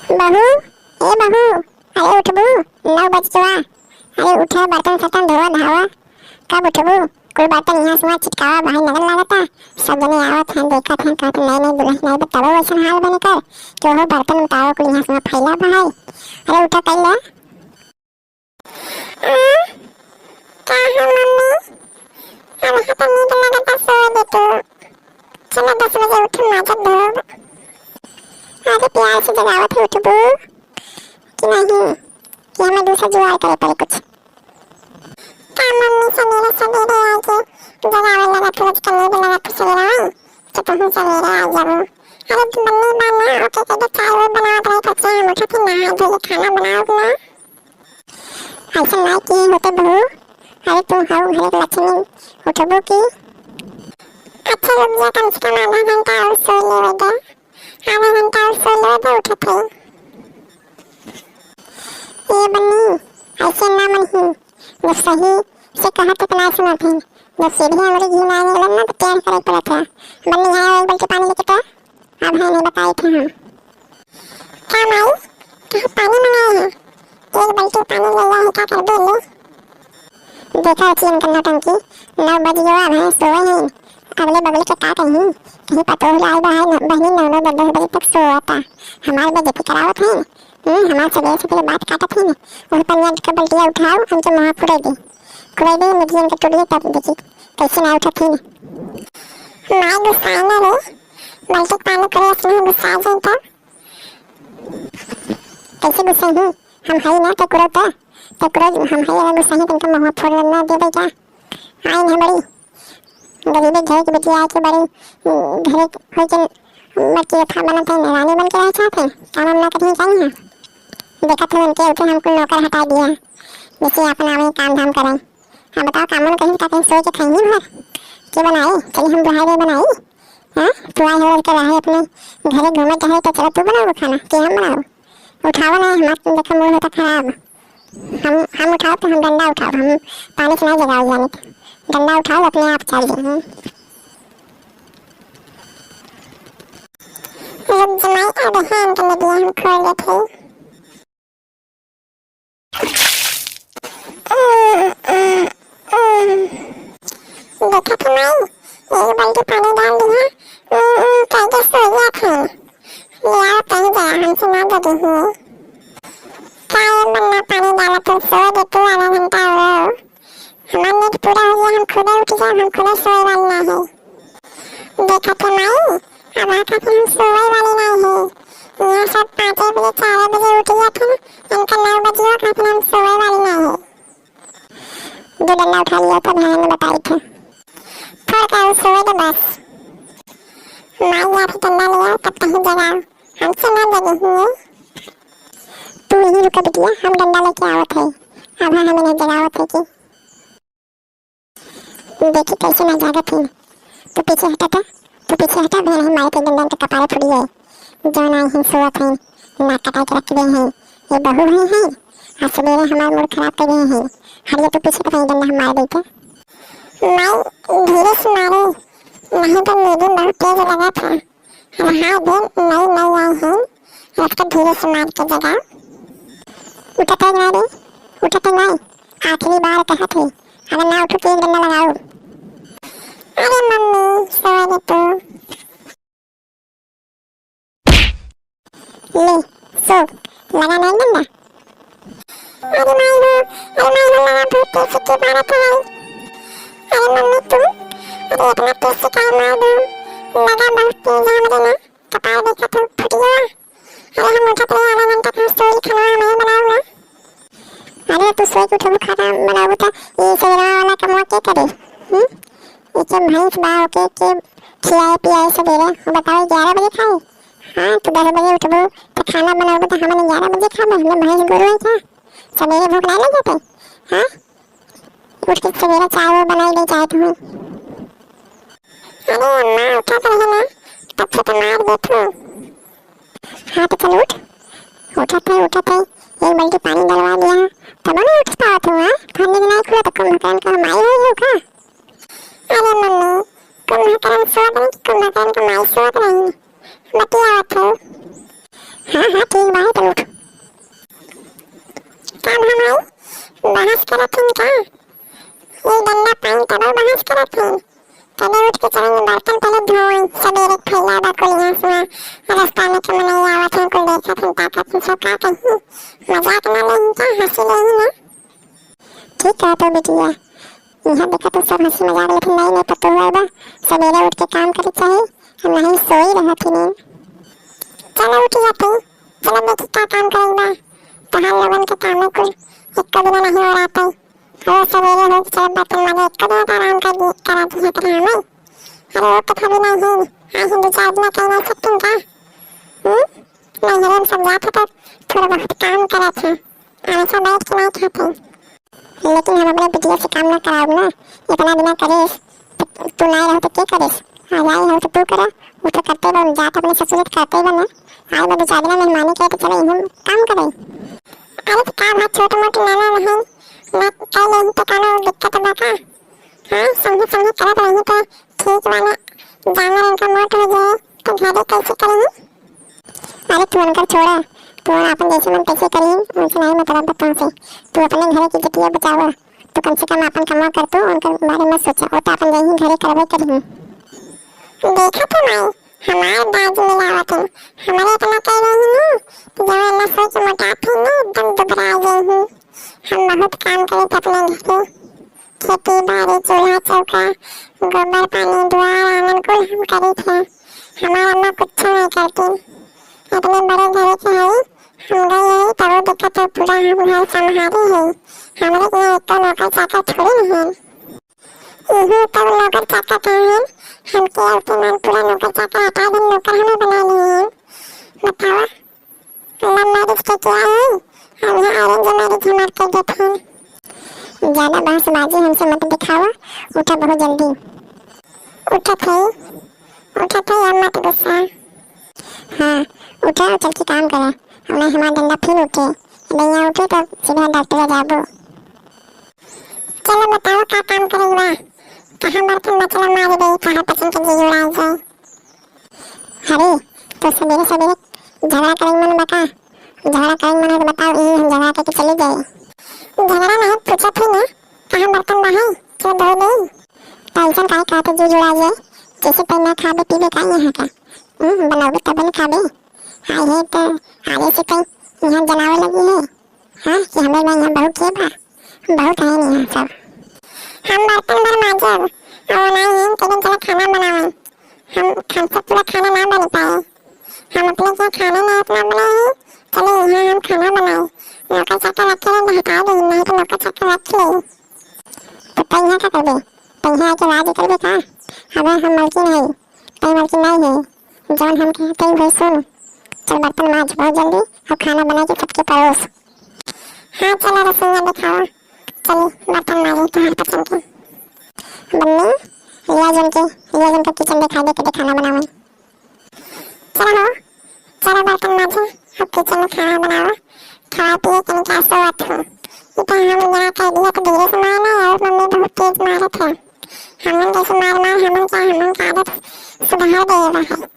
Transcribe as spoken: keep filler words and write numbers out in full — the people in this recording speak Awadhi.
बहू, ए बहू, अरे उठबू, नौ बज गवा। अरे उठा, बर्तन सर्तन धोवा धावा, कब उठबू? कुल बर्तन इहाँ से उहाँ छिटकावा, बाहर नजर लागता। सब जने आवत हैं, देखत हैं, कहत नई नई दुल्हन आई बा, तबो वैसन हाल बने कर कि ओहो बर्तन उठावा, कुल इहाँ से उहाँ फैला बा है। अरे उठा, कर ले। आ, का है मम्मी? अब यहाँ तो नींद लगता, सो दे तू। चलो दस बजे उठ, माजब धोब। अरे प्यार से जगावत है, उठबू कि नहीं? कि हमें दूसरा जुगाड़ करे पड़े कुछ। का मम्मी सवेरे सवेरे आके जगावे लगा, तू आज कल नींद लगा, तू सवेरे आई, तो तुम सवेरे आ जाबू। अरे मम्मी बा ना, ओके के चाय वो बनावत रही, तो हम उठा फिर नहाए धोए खाना बनाओ ना। ऐसा ना किए होते बहू, अरे तू हऊ घर के लक्ष्मी, उठबू की? अच्छा रुक जा, कम से कम आधा घंटा और सो लेवे दे, आधा घंटा और सो लेवे दे, उठत है। ए बन्नी, ऐसे ना मन ही, जब सही से कहा तो ना सुनत है, जब सीधे अंगुरी घी ना निकलन ना तो प्यार करे पड़त है। बन्नी, यहाँ एक बाल्टी पानी लेके तो अब है नहीं बताई थे हम। का माई, कहाँ पानी मंगाए हैं? एक बाल्टी पानी ले आए हैं, का कर दे ले? देखा अच्छी इनकर नौटंकी, नौ बज गवा, अब है सोए हैं। अगले बगले के का कहीं, कहीं पतोह लाई बा है न, बहनी नौ नौ दस दस बजे तक सोवता, हमार बेइज्जती करावत है। हम्म, हमार सवेरे सवेरे बात काटत है न, वही पनिया के बल्टिया उठाओ, हमके मुँह फुरे दे, फुरे दे, मुझे इनके टुड़िए तब देखी, कैसे ना उठत है न। माई गुस्साए ना रे, बाल्टी पानी करे असली गुस्सा जाए तो। कैसे गुस्सा ही? हम हई ना टकुरो त, टकुरो हम हई, अगर गुस्सा ही तनका मुँह फोड़ ना देबे का? आइन है बड़ी गरीबी घर की बिटिया आके बड़ी, उम, घरे होई के मटकी रेफा बनत है, रानी बन के रहे चाहत है, काम हम ना कहीं चाहिए। देखत हो उनके ऊपर हमको नौकर हटा दिया, जैसे अपन आवे काम धाम करें। अब बताओ, कामन कहीं का कहीं सोच के खैनी भर के बनाई, चली हम बुढ़ाई में बनाई। हाँ, तू आई हो के रहे अपने घरे घूमे चाहे तो चलो तू बनाओ खाना, के हम बनाओ? उठाओ ना, हमार देखा मूड होता खराब। हम, हम उठाओ तो हम डंडा उठाओ, हम पानी से ना जगाओ जाने तो। डंडा उठाओ, अपने आप चल जाए। रुक जमाई, अब है इनके लगिया हम खोल लेते हैं। देखा तो माई, एक बाल्टी पानी डाल दिया, उम, उम, कह के सो गया था। ले आओ कहीं गया, हमसे ना जगी हुई। का ये बन्ना पानी डाला, तू सो दे तू आधा घंटा हो। हमार नींद पूरा हो गया, हम खुदे उठ जाए, हम खुदे सोए वाली ना है। देखा तो माई, अब आखा से हम सोए वाली ना है। यहाँ सब पाँचे बजे, चार बजे उठ गया था, इनका नौ बजे आखा से हम सोए वाली ना है। दो डंडा उठा लिया था, भैया ने बताई थे। थोड़ा का सोए दो बस। माई या फिर डंडा ले आओ, तब कहीं जगाओ। हमसे ना जगी हुई। तू यहीं रुका बिटिया, हम डंडा लेके आवत है। अब हमें नहीं जगावत है कि। देखी कैसे ना जागत है। तू पीछे हटा था, तू पीछे हटा, भी नहीं माई के डंडा के कपारे फुड़ी है। जौन आई हैं सोवत हैं, नाक कटाई के रख दे हैं। ये बहू है, हैं, आ सवेरे हमार मूड खराब कर रहे हैं। हरिया तू पीछे पता नहीं डंडा हम मार देते। माई धीरे से मारे, नहीं तो मेरी बहुत तेज लगा था। रहा दे, नई नई आई हैं, इसको धीरे से मार के जगाओ। उठत है ना रे, उठत है ना? आखिरी बार कहत है, अगर ना उठो तो एक डंडा लगाओ। अरे मम्मी, सो रे तू। ले, सो, लगा ना डंडा? अरे माई हो, अरे माई हो, लगा बहुत तेज से के मारत है। अरे मम्मी तू, अरे इतना तेज से काहे मार दो? लगा बहुत तेज है हमरे ना। कपार देखा तो फट गया। अरे हम उठत रहे आधा घंटा, कहाँ सोई, खाना हमें बनाओ ना। अरे तू सोई के उठबू, खाना बनाबू त ई सवेरा वाला कमवा के करे? हम्म? ई के भैंस बा, ओके के खियाए पियाए सवेरे? वो बताओ, ग्यारह बजे खाए? हाँ, तू दस बजे उठबू त खाना बनाबू त हमन ग्यारह बजे खाबे, हमने भैंस गोरू है क्या? सवेरे भूख ना लग जाते? हाँ? उठ के सवेरा चाय वो बनाई ले जाए तुम्हें। अरे अम्मा, उठा तो रहे ना, तब से तो मार दे तू। हाँ तो चल उठ, उठत है, उठत है, एक बाल्टी पानी डलवा दिया, तब नहीं उठ पावत हूँ, हाँ? खाने की नहीं खुला तो कुंभकर्ण का माई हुई हो का? अरे मम्मी, कुंभकर्ण सोत नहीं कि कुंभकर्ण का माई सोत नहीं, बतियावत है। हाँ हाँ ठीक बात है, हंसी लेही ना। ठीक कहत हो बिटिया, इहाँ देखा तो सब हंसी मजाक, लेकिन नई नई पतोह बा, सबेरे उठ के काम करे चाही, हम नहीं सोई रहत ही नहीं। चलो उठ जाते, चलो देखी का काम करे बा, तोहार लोगन के काम में कुल एक दिन नहीं हो रहा। हो सबेरे हो के चलो बर्तन माजे, एक दिन तो आराम कर दी, करा दी है तेरे हमें। अरे वो तो कभी नहीं है, आज हम दो चार दिन कहीं नहीं सकते का? हम्म? नहीं, हम सब जाते तो थोड़ा बहुत काम करत हैं, हमेशा बैठ के नहीं खाते। लेकिन हम अपने बिटिया से काम ना कराउब ना, इतना दिन करिस, तो तू ना रहो तो के करिस? आ जाई हो तो तू करा, वो तो करते बा, जात अपने ससुर के करते बा ना, आए बा दो चार दिन मेहमानी के तो चलो हम काम करे। अरे तो का बात, छोट मोट नाना नहीं, ना कर ले तो कानो दिक्कत बा का? हाँ, संगे संगे करत रही तो ठीक बा ना, जानवर इनका मोट हो जाए तो घरे कैसे करेंगे? अरे तू उनकर छोड़ा, तू अपन जैसे मन तैसे करी, उनसे नहीं मतलब बा तुमसे। तू अपने घरे की बिटिया बचावा, तू कम से कम अपन कमवा कर, तू उनकर बारे में सोचा, वो तो अपन यही घरे करबे करी। देखा तो माई, हमार दादी मिलावत है, हमारे इतना कह रही है कि जब ना सोच मोटा थे ना एकदम दुबरा गई है। हम बहुत काम करे थे अपने घर के, खेती बाड़ी, चूल्हा चौका, गोबर पानी, दुआर आंगन कुल हम करे थे। हमार अम्मा कुछ नहीं करती, इतने बड़े घर के है, हम गए यही तब दिक्कत है, पूरा हम घर संभाले है। हमारे यहाँ एक तो नौकर चाकर थोड़ी नहीं है। इही तब नौकर चाकर कहाँ है, हमके औरतें मान पूरा नौकर चाकर हटा दिन नौकर हमें बना लिए हैं। बतावा, love marriage के क्या है? हम यहाँ arrange marriage हमार कर देते हैं। ज्यादा बहसबाजी हमसे मत दिखावा, उठा बहुत जल्दी। उठत है, उठत है, अब मत गुस्सा। हाँ, उठा और चल के काम करा, हमने हमारा डंडा फिर उठे, नहीं उठे तो सीधा डॉक्टर जाबो। चलो बताओ का काम करे बा, कहाँ बर्तन मचला मार दे, कहाँ पसंद के जी उड़ाई जाए। अरे, तो सबेरे सबेरे झगड़ा करे मन बा का? झगड़ा करे मन है तो बताओ, ई हम झगड़ा करके चले जाए। झगड़ा नहीं, पूछत ही ना, कहाँ बर्तन बा है, चलो धो दे। तो ऐसा काहे कहते जी जुड़ा जाए, जैसे तै ना खाबे पीबे का यहाँ का? हम्म, बनाओगे तब न खाबे। हाय है तो आगे से तै यहाँ जनावे लगी है। हाँ, कि हमरे में यहाँ बहुत के बा, बहुत है नहीं यहाँ सब। हम बर्तन भर मांजब, और ना ही हम तेरे चला खाना बनावे। हम, हमसे पूरा खाना ना बन पाए। हम अपने से खाना ना इतना बनाए हैं, चलो यहाँ हम खाना बनाए। नौकर चाकर रखे हैं, हटा दे, नहीं तो नौकर चाकर रख ले। तो तै यहाँ का करबे? तै यहाँ आके राज करबे का? अब हम मलकिन है, तै मलकिन नहीं है। जौन हम कहते ही वही सुन। चल बर्तन मांज बहुत जल्दी और खाना बना के सबके परोस। हाँ, चलो रसोईया दिखाओ। चली, बर्तन मांजी तुम्हारे पसंद के। बन्नी, लिया जन के, लिया जन के kitchen दिखा दे के खाना बनावे। चलो हो, चलो बर्तन मांजी, अब kitchen में खाना बनाओ। खाए पिए के निकाल सोवत हो। ई तो हम यहाँ कह दिया तो धीरे से मारना है और मम्मी बहुत तेज मारत है। हमन जैसे मार मार हमन क्या, हमन का आदत सुधार दे रहा है।